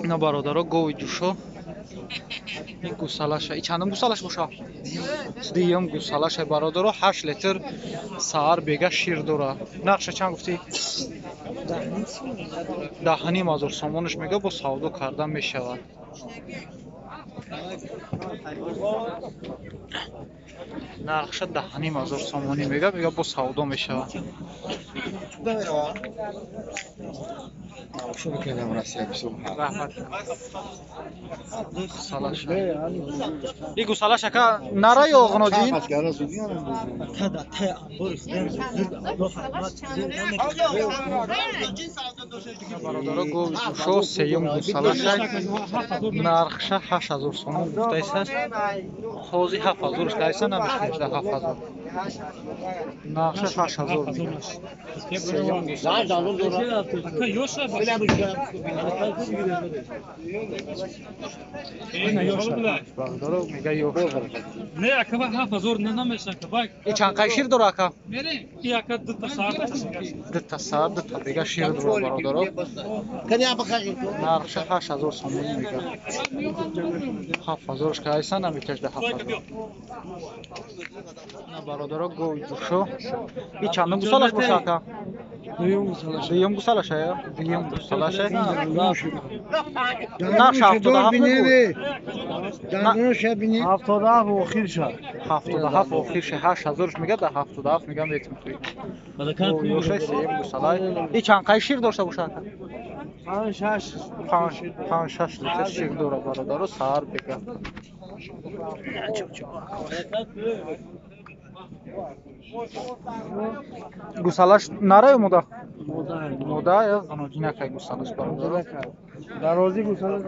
Ина бародаро гови ҷӯшо. Ин гусалаша. И чандум гусалаш боша? Дуюм гусалаша бародаро 8 литр саҳар бега шир дора. Нархша чанд гуфтӣ? 10,5 ҳазор сомонаш мега бо савдо кардан мешавад. Нархша 10,5 ҳазор сомонӣ мега, мега бо савдо мешавад. Раҳмат. Гусалаша. И гусалаш ака нара ё ғуноҷин? Бародаро гови ҷӯшо сеюм гусалаша нархша 8000 сомон гуфтаистааст. Ҳозир 7000 кайса намешунавида 7000. Нархша 8000 мега. Сеюм гусалаш. Бародаро мега ёша. Не, ака 7000 намеша ака. И чанд қай шир дора ака? И ака дута саат. Дута саат, дута бега шир дора бародаро. Нархша 8000 сомонӣ мега. 7000 кайса наметашда 7000. На бародаро гови ҷӯшо. И чандум гусалаш боша ака? Дуюм гусалаш ая? Дуюм гусалаш. Нархша 77 мегӯ? 77 охир шад. 77 охир шад. 8000 мега да 77 мега метим туи. Ёшай сеюм гусалай. И чанд қай шир дошта боша ака? 5-6. 5-6 литр шир дора бародаро саҳар бега. Гусалаш нара ё мода? Мода ё ғаноҷинакай гусалаш бародаро. Дарози гусала.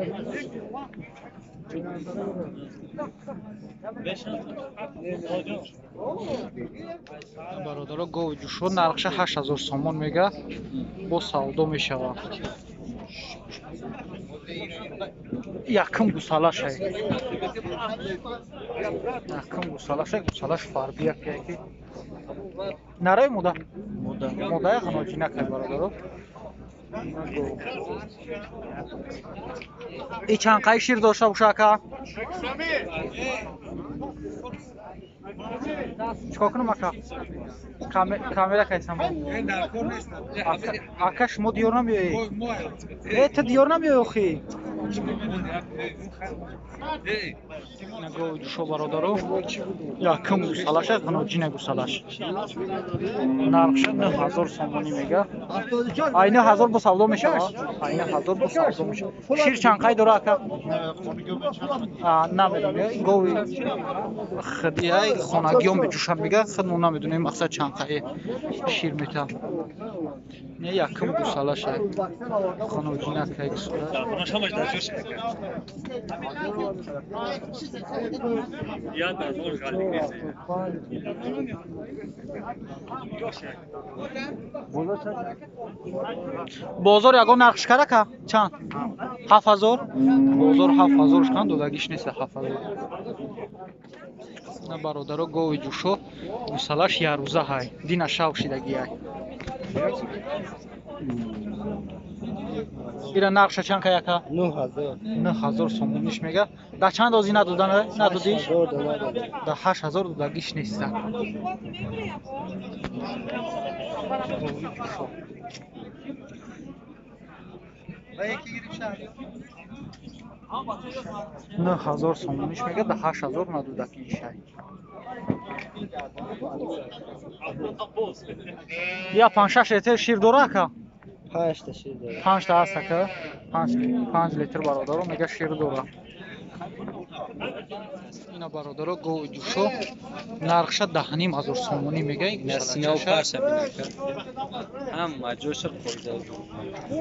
Бародаро гови ҷӯшо нархша 8000 сомон мега бо савдо мешавад. Якум гусалашай. Якум гусалашай, гусалаш фарбияк яки. Нара ё мода? Мода ё ғаноҷинакай бародаро. И чанд қай шир дошта боша ака? Чикор кунам ака? Камера кайсам. Ака шумо диёр намеоед? Э, ту диёр намеоӣ охи? Гови ҷӯшо бародаро. Якум гусалаша ғаноҷина гусалаш. Нархша 9000 сомонӣ мега. Ай 9000 бо савдо мешавад? Ай 9000 бо савдо мешавад. Шир чанд қай дора ака? Намедонем. Гови хидияй хонагиён меҷӯшанд мега, худ мо намедонем мақсад чанд қай шир метаҳад. Не якум гусалаша. Ғаноҷинакай гусалаш. Бозор ягон нарх шикар ака? Чанд? 7000? Бозор 7000 шикан додагиш нест 7000. На бародаро гови ҷӯшо гусалаш ярӯза ҳай. Дина шав шидагиай. Ира нархша чанд кай ака? 9000. 9000 сомониш мега. Да чанд ози надодан надодиш? Да 8000 додагиш нест. Гови ҷӯшо. 9000 сомониш мега, да 8000 надодагишай. Я 5-6 литр шир дора ака? 5 та шир дора. 5 та аст ака? 5 литр бародаро мега шир дора. Ина бародаро гови ҷӯшо нархша 10,5 ҳазор сомонӣ мега. Насинав парша бинака. Ҳама ҷоша қоида.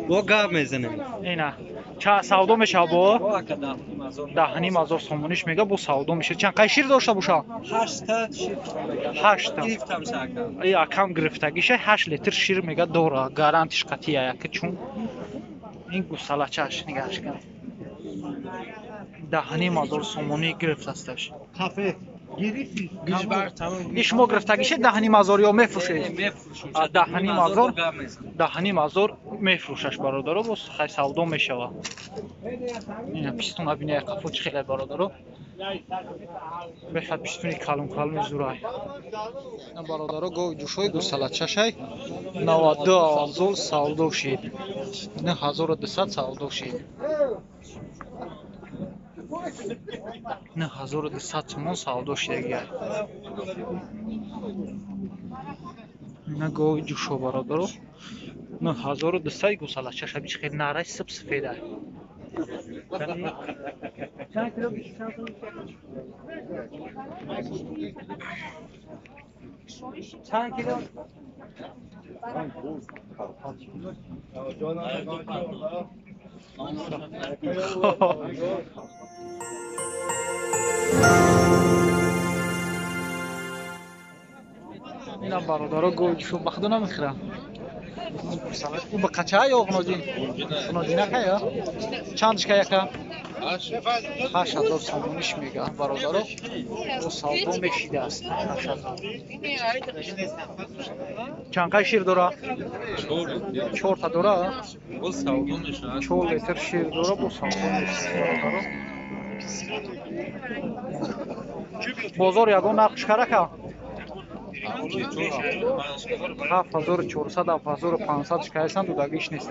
Бо гап мезанем. Ина ча савдо мешава бо? Бо ака 10,5 ҳазор. 10,5 ҳазор сомониш мега бо савдо мешава. Чанд қай шир дошта боша? 8 та шир мега. 8 та. Гирифтам ша ака. И акам гирифтагиша 8 литр шир мега дора. Гарантиш қатъия яки чун ин гусалачаш нигаҳш кун. 10,5 ҳазор сомонӣ гирифтасташ. И шумо гирифтагише 10,5 ҳазор ё мефурӯшед? 10,5 ҳазор, 10,5 ҳазор мефурӯшаш, бародаро, боз хай савдо мешава. Ина пистуна биная, қафо чӣ хеле, бародаро, бехад пистуни калон калони зурай. Бародаро, гови ҷӯшои гусалачашай 92 ҳазор савдо шид, 9200 савдо шид, 9200 сомон савдо шидагиай. Ина гови ҷӯшо, бародаро, 9200. Гусалачаша бич, хел нарай, сиб сафедай. Чанд кило? Ина, бародаро, гови ҷӯшо ба худо намехӯрам. Ӯ ба қача ё ғуноҷин? Ғуноҷинакая? Чандш ка яка? 8000 сомониш мега, бародаро, бо савдо мешидааст. 8000. Чанд қай шир дора? Чорта дора, 4 литр шир дора, бо савдо мешида, бародаро. Бозор ягон нархш карака? 7400, 7500 шикаясан, дудагиш нест.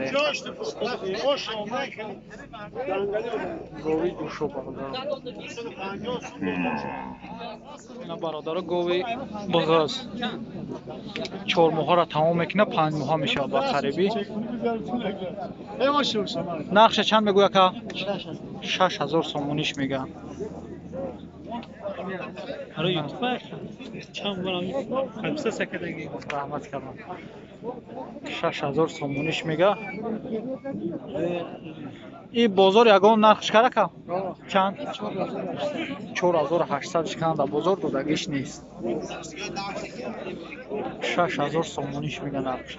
Гови ҷӯшо, бародаро. Ина, бародаро, гови буғыз 4 моҳаро тамом мекунад, 5 моҳа мешавад ба қарибӣ. Нархша чанд мегӯя ка? 6000 сомониш мега. Барои ютуба чанд борам подписаться кардагӣ. Раҳмат кардам. 6000 сомониш мега. И бозор ягон нархш карака? Чанд? 4800 шиканда, бозор додагиш нест. 6000 сомониш мега нархш.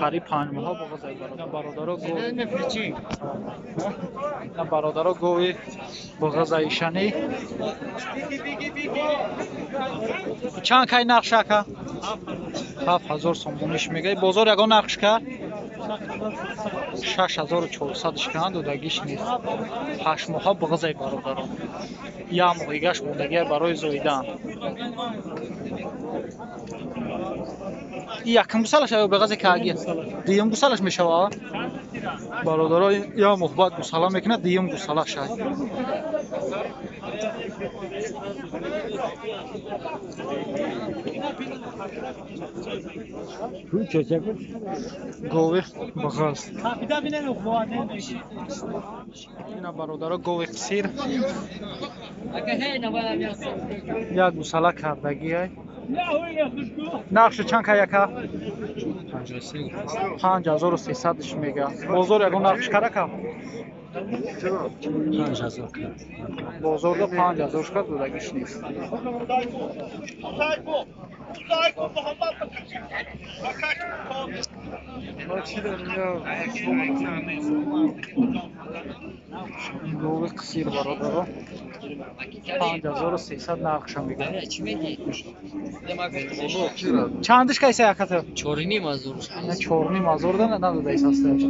Қариб 5 моҳа боғазай, бародаро. Бародаро, гови боғазаишанӣ чанд кай нархш ака? 7000 сомониш мега. Бозор ягон нархш кард? 6400 шикан, додагиш нест. 8 моҳа буғазай, бародаро, як моҳигаш мондагия барои зоидан. Якум гусалаш ё беғазе кааги дуюм гусалаш мешава, бародаро? Як моҳ баъд гусала мекунад, дуюм гусалашай. Гови буғаз ина, бародаро, гови қисир як гусала кардагиай. Нархшо чанд ка яка? 5300-ш мега. Бозор ягон нархш карака? Бозорда 5000 шка, додагиш нест. Гови қисир, бародаро, 5300 нархша мега. Чандиш кайса яката? 4,5 ҳазор. 4,5 ҳазор да надодаис ҳасташ.